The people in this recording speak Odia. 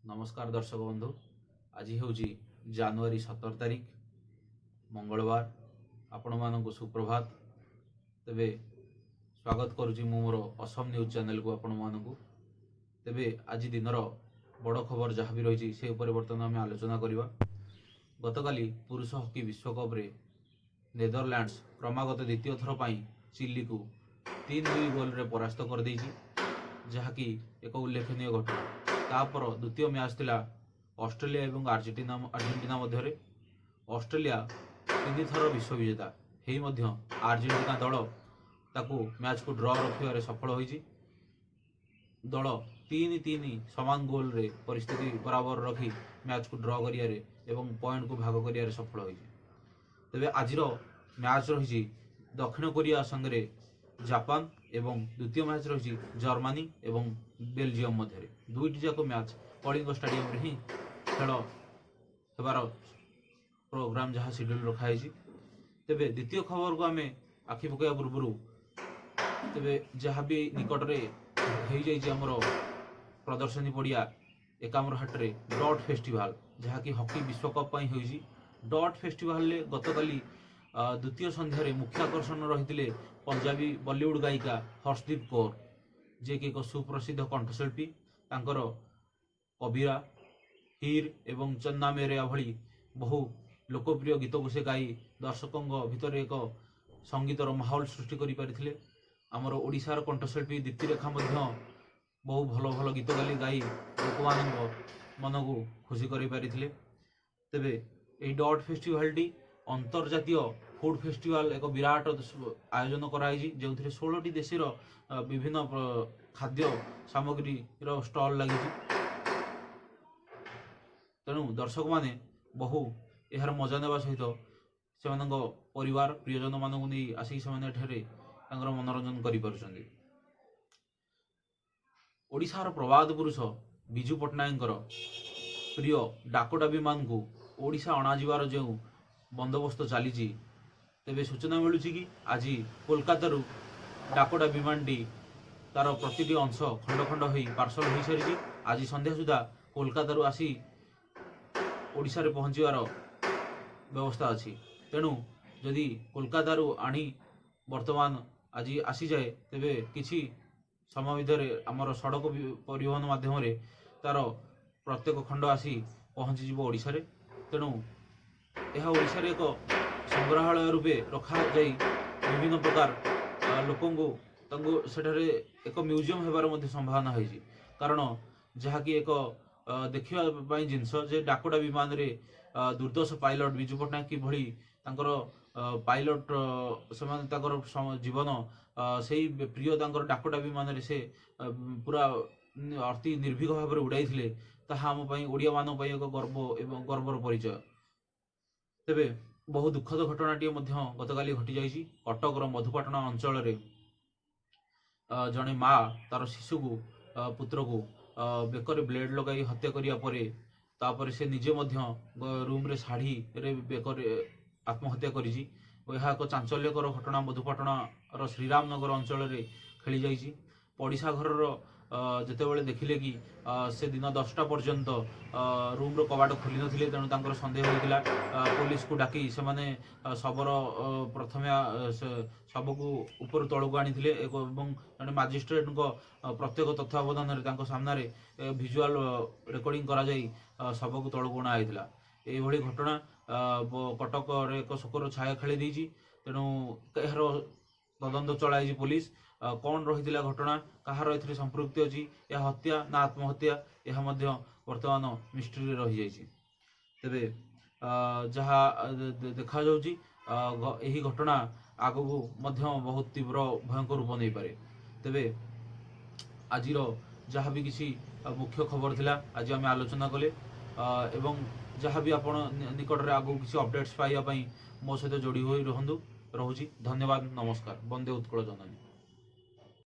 ନମସ୍କାର ଦର୍ଶକ ବନ୍ଧୁ, ଆଜି ହେଉଛି ଜାନୁଆରୀ 17 ତାରିଖ, ମଙ୍ଗଳବାର। ଆପଣମାନଙ୍କୁ ସୁପ୍ରଭାତ। ତେବେ ସ୍ୱାଗତ କରୁଛି ମୁଁ ମୋର ଅସମ ନ୍ୟୁଜ୍ ଚ୍ୟାନେଲକୁ ଆପଣମାନଙ୍କୁ। ତେବେ ଆଜି ଦିନର ବଡ଼ ଖବର ଯାହା ବି ରହିଛି, ସେ ଉପରେ ବର୍ତ୍ତମାନ ଆମେ ଆଲୋଚନା କରିବା। ଗତକାଲି ପୁରୁଷ ହକି ବିଶ୍ୱକପ୍ରେ ନେଦରଲ୍ୟାଣ୍ଡସ୍ କ୍ରମାଗତ ଦ୍ୱିତୀୟ ଥର ପାଇଁ ଚିଲିକୁ 3-2 ଗୋଲରେ ପରାସ୍ତ କରିଦେଇଛି, ଯାହାକି ଏକ ଉଲ୍ଲେଖନୀୟ ଘଟଣା। ତାପର ଦ୍ୱିତୀୟ ମ୍ୟାଚ୍ ଥିଲା ଅଷ୍ଟ୍ରେଲିଆ ଏବଂ ଆର୍ଜେଣ୍ଟିନା ଆର୍ଜେଣ୍ଟିନା ମଧ୍ୟରେ। ଅଷ୍ଟ୍ରେଲିଆ ତିନିଥର ବିଶ୍ୱ ବିଜେତା ହେଇ ମଧ୍ୟ ଆର୍ଜେଣ୍ଟିନା ଦଳ ତାକୁ ମ୍ୟାଚ୍କୁ ଡ୍ର ରଖିବାରେ ସଫଳ ହୋଇଛି। ଦଳ 3-3 ସମାନ ଗୋଲରେ ପରିସ୍ଥିତି ବରାବର ରଖି ମ୍ୟାଚ୍କୁ ଡ୍ର କରିବାରେ ଏବଂ ପଏଣ୍ଟକୁ ଭାଗ କରିବାରେ ସଫଳ ହୋଇଛି। ତେବେ ଆଜିର ମ୍ୟାଚ୍ ରହିଛି ଦକ୍ଷିଣ କୋରିଆ ସାଙ୍ଗରେ ଜାପାନ ଏବଂ ଦ୍ୱିତୀୟ ମ୍ୟାଚ୍ ରହିଛି ଜର୍ମାନୀ ଏବଂ ବେଲଜିୟମ ମଧ୍ୟରେ। ଦୁଇଟି ଯାକ ମ୍ୟାଚ୍ କଳିଙ୍ଗ ଷ୍ଟାଡିୟମରେ ହିଁ ଖେଳ ହେବାର ପ୍ରୋଗ୍ରାମ ଯାହା ସିଡ୍ୟୁଲ୍ ରଖାହେଇଛି। ତେବେ ଦ୍ୱିତୀୟ ଖବରକୁ ଆମେ ଆଖି ପକାଇବା ପୂର୍ବରୁ, ତେବେ ଯାହା ବି ନିକଟରେ ହେଇଯାଇଛି ଆମର ପ୍ରଦର୍ଶନୀ ପଡ଼ିଆ ଏକାମ୍ରହାଟରେ ଡଟ୍ ଫେଷ୍ଟିଭାଲ, ଯାହାକି ହକି ବିଶ୍ୱକପ୍ ପାଇଁ ହୋଇଛି। ଡଟ୍ ଫେଷ୍ଟିଭାଲରେ ଗତକାଲି ଦ୍ୱିତୀୟ ସନ୍ଧ୍ୟାରେ ମୁଖ୍ୟ ଆକର୍ଷଣ ରହିଥିଲେ ପଞ୍ଜାବୀ ବଲିଉଡ ଗାୟିକା ହର୍ଷଦୀପ କୌର, ଯିଏକି ଏକ ସୁପ୍ରସିଦ୍ଧ କଣ୍ଠଶିଳ୍ପୀ। ତାଙ୍କର କବିରା, ହିର ଏବଂ ଚନ୍ନା ମେରେୟା ଭଳି ବହୁ ଲୋକପ୍ରିୟ ଗୀତକୁ ସେ ଗାଇ ଦର୍ଶକଙ୍କ ଭିତରେ ଏକ ସଙ୍ଗୀତର ମାହୋଲ ସୃଷ୍ଟି କରିପାରିଥିଲେ। ଆମର ଓଡ଼ିଶାର କଣ୍ଠଶିଳ୍ପୀ ଦୀପ୍ତିରେଖା ମଧ୍ୟ ବହୁ ଭଲ ଭଲ ଗୀତ ଗାଇ ଲୋକମାନଙ୍କ ମନକୁ ଖୁସି କରିପାରିଥିଲେ। ତେବେ ଏହି ଡଟ୍ ଫେଷ୍ଟିଭାଲଟି ଅନ୍ତର୍ଜାତୀୟ ଫୁଡ୍ ଫେଷ୍ଟିଭାଲ ଏକ ବିରାଟ ଆୟୋଜନ କରାଯାଇଛି, ଯେଉଁଥିରେ 16ଟି ଦେଶର ବିଭିନ୍ନ ଖାଦ୍ୟ ସାମଗ୍ରୀର ଷ୍ଟଲ୍ ଲାଗିଛି। ତେଣୁ ଦର୍ଶକମାନେ ବହୁ ଏହାର ମଜା ନେବା ସହିତ ସେମାନଙ୍କ ପରିବାର ପ୍ରିୟଜନମାନଙ୍କୁ ନେଇ ଆସିକି ସେମାନେ ଏଠାରେ ତାଙ୍କର ମନୋରଞ୍ଜନ କରିପାରୁଛନ୍ତି। ଓଡ଼ିଶାର ପ୍ରବାଦ ପୁରୁଷ ବିଜୁ ପଟ୍ଟନାୟକଙ୍କର ପ୍ରିୟ ଡାକୋଟା ବିମାନକୁ ଓଡ଼ିଶା ଅଣାଯିବାର ଯେଉଁ ବନ୍ଦୋବସ୍ତ ଚାଲିଛି, ତେବେ ସୂଚନା ମିଳୁଛି କି ଆଜି କୋଲକାତାରୁ ଡାକୋଟା ବିମାନଟି ତାର ପ୍ରତିଟି ଅଂଶ ଖଣ୍ଡ ଖଣ୍ଡ ହୋଇ ପାର୍ସଲ ହୋଇସାରିଛି। ଆଜି ସନ୍ଧ୍ୟା ସୁଦ୍ଧା କୋଲକାତାରୁ ଆସି ଓଡ଼ିଶାରେ ପହଞ୍ଚିବାର ବ୍ୟବସ୍ଥା ଅଛି। ତେଣୁ ଯଦି କୋଲକାତାରୁ ଆଣି ବର୍ତ୍ତମାନ ଆଜି ଆସିଯାଏ, ତେବେ କିଛି ସମୟ ଭିତରେ ଆମର ସଡ଼କ ପରିବହନ ମାଧ୍ୟମରେ ତାର ପ୍ରତ୍ୟେକ ଖଣ୍ଡ ଆସି ପହଞ୍ଚିଯିବ ଓଡ଼ିଶାରେ। ତେଣୁ ଏହା ଓଡ଼ିଶାରେ ଏକ ସଂଗ୍ରହାଳୟ ରୂପେ ରଖାଯାଇ ବିଭିନ୍ନ ପ୍ରକାର ଲୋକଙ୍କୁ ତାଙ୍କୁ ସେଠାରେ ଏକ ମ୍ୟୁଜିୟମ ହେବାର ମଧ୍ୟ ସମ୍ଭାବନା ହୋଇଛି। କାରଣ ଯାହାକି ଏକ ଦେଖିବା ପାଇଁ ଜିନିଷ ଯେ ଡାକୋଟା ବିମାନରେ ଦୁର୍ଦ୍ଧର୍ଷ ପାଇଲଟ ବିଜୁ ପଟ୍ଟନାୟକ କିଭଳି ତାଙ୍କର ପାଇଲଟ ସେମାନେ ତାଙ୍କର ଜୀବନ ସେଇ ପ୍ରିୟ ତାଙ୍କର ଡାକୋଟା ବିମାନରେ ସେ ପୁରା ଅତି ନିର୍ଭୀକ ଭାବରେ ଉଡ଼ାଇଥିଲେ, ତାହା ଆମ ପାଇଁ, ଓଡ଼ିଆମାନଙ୍କ ପାଇଁ ଏକ ଗର୍ବ ଏବଂ ଗର୍ବର ପରିଚୟ। ତେବେ ବହୁ ଦୁଃଖଦ ଘଟଣାଟିଏ ମଧ୍ୟ ଗତକାଲି ଘଟିଯାଇଛି। କଟକର ମଧୁପାଟଣା ଅଞ୍ଚଳରେ ଜଣେ ମା ତାର ଶିଶୁକୁ, ପୁତ୍ରକୁ ବେକରେ ବ୍ଲେଡ୍ ଲଗାଇ ହତ୍ୟା କରିବା ପରେ ତାପରେ ସେ ନିଜେ ମଧ୍ୟ ରୁମରେ ଶାଢ଼ୀରେ ବେକରେ ଆତ୍ମହତ୍ୟା କରିଛି ଓ ଏହା ଏକ ଚାଞ୍ଚଲ୍ୟକର ଘଟଣା ମଧୁପାଟଣାର ଶ୍ରୀରାମ ନଗର ଅଞ୍ଚଳରେ ଖେଳି ଯାଇଛି। ପଡ଼ିଶା ଘରର ଯେତେବେଳେ ଦେଖିଲେ କି ସେ ଦିନ 10ଟା ପର୍ଯ୍ୟନ୍ତ ରୁମର କବାଟ ଖୋଲି ନଥିଲେ, ତେଣୁ ତାଙ୍କର ସନ୍ଦେହ ହୋଇଥିଲା। ପୋଲିସକୁ ଡାକି ସେମାନେ ଶବର ପ୍ରଥମେ ଶବକୁ ଉପରୁ ତଳକୁ ଆଣିଥିଲେ ଏବଂ ଜଣେ ମାଜିଷ୍ଟ୍ରେଟଙ୍କ ପ୍ରତ୍ୟକ୍ଷ ତତ୍ତ୍ୱାବଧାନରେ ତାଙ୍କ ସାମ୍ନାରେ ଭିଜୁଆଲ ରେକର୍ଡିଂ କରାଯାଇ ଶବକୁ ତଳକୁ ଅଣା ହୋଇଥିଲା। ଏଇଭଳି ଘଟଣା କଟକରେ ଏକ ଶୋକର ଛାୟା ଖେଳି ଦେଇଛି। ତେଣୁ ଏହାର ତଦନ୍ତ ଚଳାଇଛି ପୋଲିସ। କ'ଣ ରହିଥିଲା ଘଟଣା, କାହାର ଏଥିରେ ସମ୍ପୃକ୍ତି ଅଛି, ଏହା ହତ୍ୟା ନା ଆତ୍ମହତ୍ୟା, ଏହା ମଧ୍ୟ ବର୍ତ୍ତମାନ ମିଷ୍ଟ୍ରିରେ ରହିଯାଇଛି। ତେବେ ଯାହା ଦେଖାଯାଉଛି, ଏହି ଘଟଣା ଆଗକୁ ମଧ୍ୟ ବହୁତ ତୀବ୍ର ଭୟଙ୍କର ରୂପ ନେଇପାରେ। ତେବେ ଆଜିର ଯାହା ବି କିଛି ମୁଖ୍ୟ ଖବର ଥିଲା, ଆଜି ଆମେ ଆଲୋଚନା କଲେ ଏବଂ ଯାହା ବି ଆପଣ ନିକଟରେ ଆଗକୁ କିଛି ଅପଡେଟ୍ସ ପାଇବା ପାଇଁ ମୋ ସହିତ ଯୋଡ଼ି ହୋଇ ରୁହନ୍ତୁ। ରହୁଛି, ଧନ୍ୟବାଦ, ନମସ୍କାର। ବନ୍ଦେ ଉତ୍କଳ ଜନନୀ।